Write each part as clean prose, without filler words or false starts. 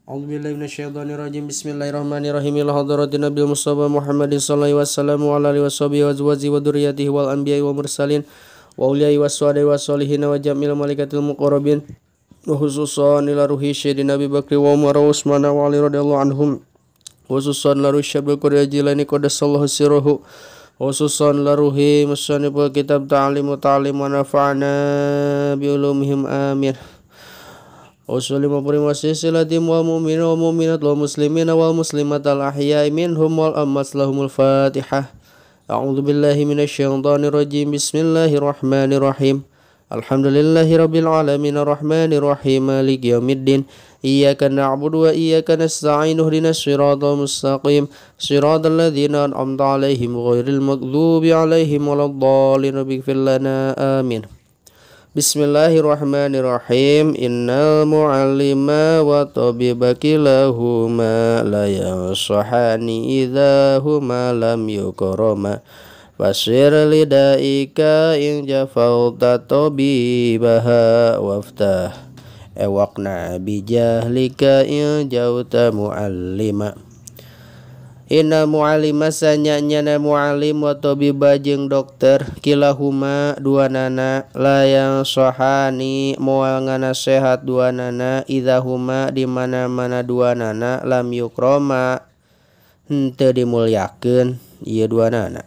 A'udzubillahi minasyaitonirrajim. Bismillahirrahmanirrahim. Ila hadratin Nabi Mustafa Muhammadin sallallahu alaihi wasallam wa ala alihi washabihi wa azwajihi wa dzurriyyatihi wal anbiya'i wal mursalin wa uliya'i waswadai wasolihin wa jamil malaikatil muqarrabin wa khususan ila ruhi sayyidina Abi Bakri wa Umar wa Utsman wa Ali radhiyallahu anhum, khususan la ruhi Syekh Qadir Jilani qaddasallahu sirruhu, khususan la ruhi musannifil kitab ta'lim wa ta'lim wa nafa'na bi ulumihim amin. Usulim wa silsilatim wal mu'minin wal mu'minat wal muslimina wal muslimat al ahya'i minhum wal amwat lahumul fatihah. A'udzu billahi minasyaitonir rajim. Bismillahirrahmanirrahim. Alhamdulillahi rabbil alamin arrahmanir rahim maliki yaumiddin. Iyyaka na'budu wa iyyaka nasta'in ihdinas siratal mustaqim siratal ladzina an'amta 'alaihim ghairil maghdubi 'alaihim waladdallin. Rabbighfir lana amin. Bismillahirrahmanirrahim. Innal mu'allima wa tabiba kilahuma la yansahani idza huma lam yukrama. Fasir lidaika in jafauta tabibaha waftah ewaqna bijahlika in jauta mu'allima. Inna mu'allima sanyanyana mu'allim wa tabiba jeung dokter kilahuma dua nana layang sohani moal nganasehat dua nana idahuma di mana-mana dua nana lam yukroma henteu dimulyakeun ieu dua nana.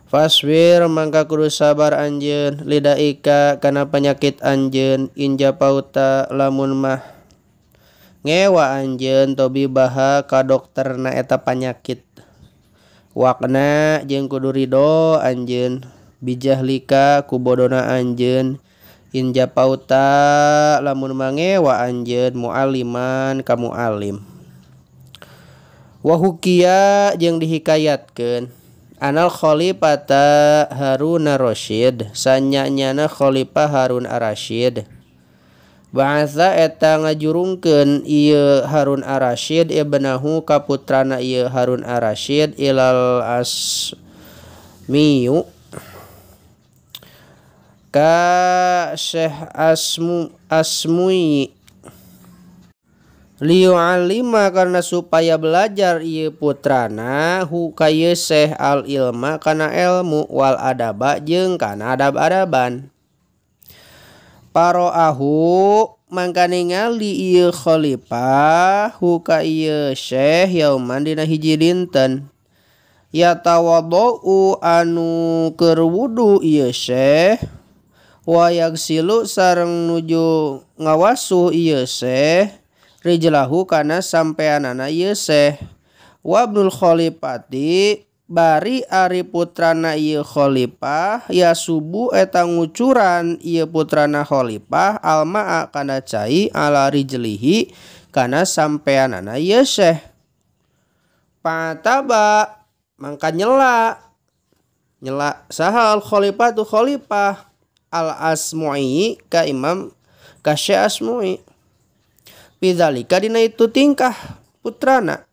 Faswir mangka kudu sabar anjeun lidaika kana penyakit anjeun inja pauta lamun mah ngewa anjeun tobibaha ka dokterna eta panyakit. Wakna jeung kudu ridho anjeun bijahlika ku bodona anjeun inja pauta lamun mangewa anjeun mualliman ka muallim. Wa hukiya jeung dihikayatkeun anal khalifata Harun ar-Rasyid sanyanyana khalifah Harun ar-Rasyid. Ba'atsa eta ngajurungkeun ieu Harun ar-Rasyid ibnahu ka putrana ieu Harun ar-Rasyid ilal asmiyu ka Syekh Asmui liyu'allima karena supaya belajar ieu putrana hu ka ieu Syekh al ilma kana ilmu wal adaba jeung kana adab-adaban. Paroahu mangka ningali ieu khalifah hu ka ieu Syekh yauman dina hiji dinten yatawaddu anu keur wudu ieu Syekh wa yagsilu sareng nuju ngawasuh ieu Syekh rijlahu kana sampeanana ieu Syekh. Wa ibnul khalifati bari ari putrana ieu khalifah ya subuh eta ngucuran ieu putrana khalifah almaa kana cai ala rijlihi kana sampeanana ieu Syekh. Pataba mangka nyela nyela saha al khalifah tu khalifah al asmu'i ka imam ka Syekh Asmu'i bidzalika dina itu tingkah putrana.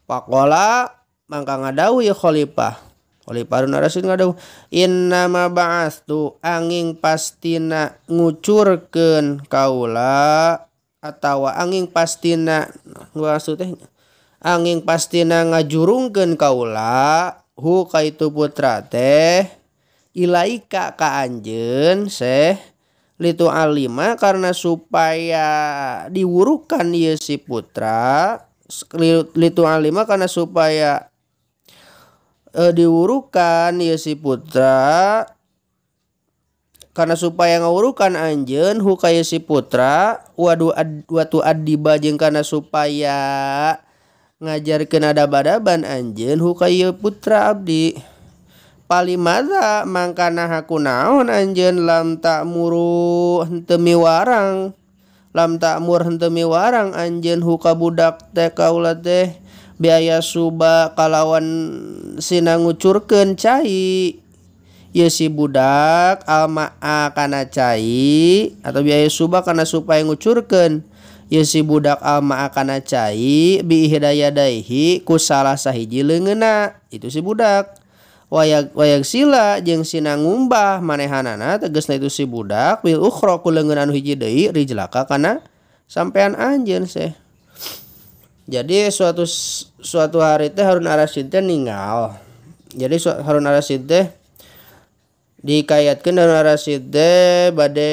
Faqala mangka ngadawuh ya khalifah. Khalifah Harun ar-Rasyid ngadawuh innama ba'atstu angin pastina ngucurkeun kaula atawa angin pastina maksud teh angin pastina ngajurungkeun kaula hu ka itu putra teh ilaika ka anjeun Syekh litu alima karena supaya diwurukan ieu si putra litu alima karena supaya diwurukan ieu si putra karena supaya ngawurukan anjeun hu ka ieu si putra wadu watu adiba jeung kana supaya ngajarkeun adab-adaban anjeun hu ka ieu putra abdi. Palimada mangkana hakunaon anjeun lam ta'muru henteu miwarang lam ta'mur henteu miwarang anjeun hu ka budak teh kaula teh biaya suba kalawan sina ngucurkeun cai ieu si budak almaa kana cai atau biaya suba kana supaya ngucurkeun ieu si budak almaa kana cai bi ihdayadaihi ku salah sahiji leungeunna itu si budak. Wayak wayak sila jeung sina ngumbah manehanana tegasna itu si budak bil ukhra ku leungeun anu hiji deui rijlaka kana Sampean anjeun seh. Jadi suatu suatu hari teh Harun Ar-Rasyid teh ninggal. Jadi Harun Ar-Rasyid teh dikayatkeun Harun Ar-Rasyid teh bade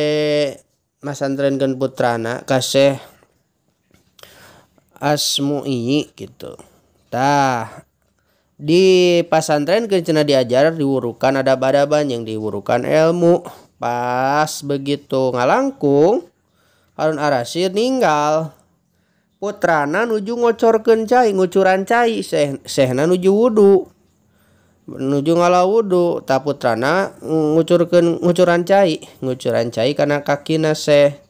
masantrenkeun putrana ka Syekh Asmu'i gitu. Tah di pasantrenkeun cenah diajar diwurukan adab-adaban yang diwurukan ilmu. Pas begitu ngalangkung Harun Ar-Rasyid ninggal. Putrana nuju ngocorkeun cai, ngucuran cai, sehna nuju wudu. Nuju ngala wudu, tah putrana ngucurkeun ngucuran cai kana kakina Syekh.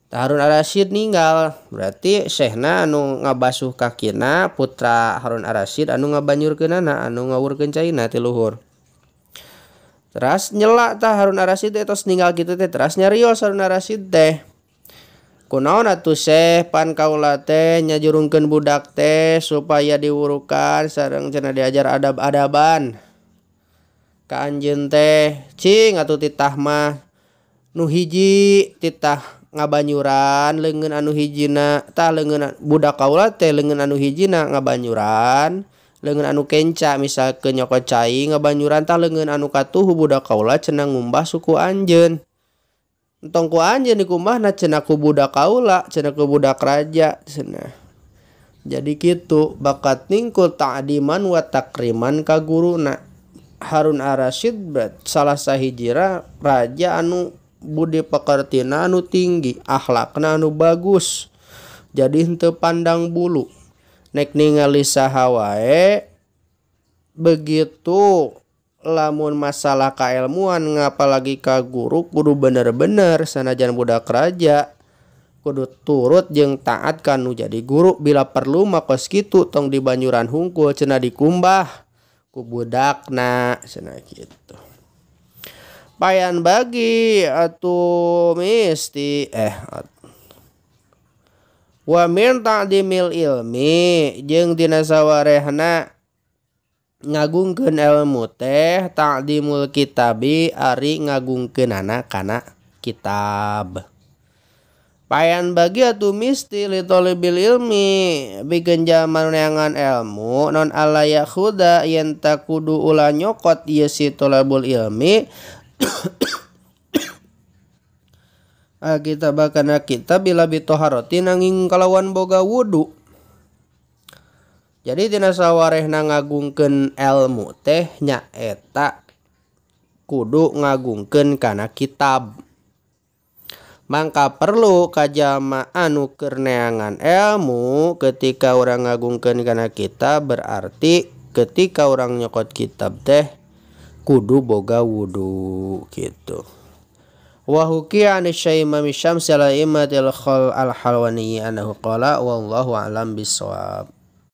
Tah Harun Ar-Rasyid ninggal, berarti sehna anu ngabasuh kakina, putra Harun Ar-Rasyid anu ngabanyurkeunana, anu ngawurkeun caina ti luhur. Teras nyela tah Harun Ar-Rasyid teh tos ninggal kitu teh, teras nyarios Harun Ar-Rasyid teh. Kunaon atuh Syekh pan kaula teh nyajurungkeun budak teh supaya diwurukan sareng cenah diajar adab-adaban. Ka anjeun teh cing atuh titah mah nu hiji titah ngabanyuran leungeun anu hijina tah leungeun budak kaula teh leungeun anu hijina ngabanyuran leungeun anu kenca misalkeun nyokot cai ngabanyuran tah leungeun anu katuhu budak kaula cenah ngumbah suku anjeun. Entong ku anjeun dikumbahna cenah ku budak kaula, cenah ku budak raja cenah. Jadi kitu bakat ningkul ta'diman wa takriman ka guruna. Harun Ar-Rasyid salah sahijira raja anu budi pekertina anu tinggi, akhlakna anu bagus. Jadi henteu pandang bulu. Nek ningali saha wae begitu lamun masalah kailmuan ngapalagi ka guru kudu bener-bener sanajan budak raja kudu turut jeung taat kanu jadi guru bila perlu mah kos kitu tong dibanyuran hungkul cenah dikumbah ku budakna cenah kitu. Payan bagi atuh misti wa min ta'dimil ilmi jeung dina sawarehna ngagungkeun ilmu teh ta'dimul kitabi ari ngagungkeunana kana kitab. Payan bagi atuh misti li talibil ilmi pikeun jalma nu neangan ilmu non alla yakhuda yen ta kudu ulah nyokot ieu si talabul ilmi kitab kana kitab bila bitoharati nanging kalawan boga wudu. Jadi tina sawarehna ngagungkeun ilmu teh nyaeta kudu ngagungkeun kana kitab. Mangka perlu ka jalma anu keur neangan ilmu ketika urang ngagungkeun kana kitab berarti ketika urang nyokot kitab teh kudu boga wudu gitu. Wa hukiya an Imam Syamsi al-Immatil Khal al-Halwani annahu qala wallahu a'lam bissawab.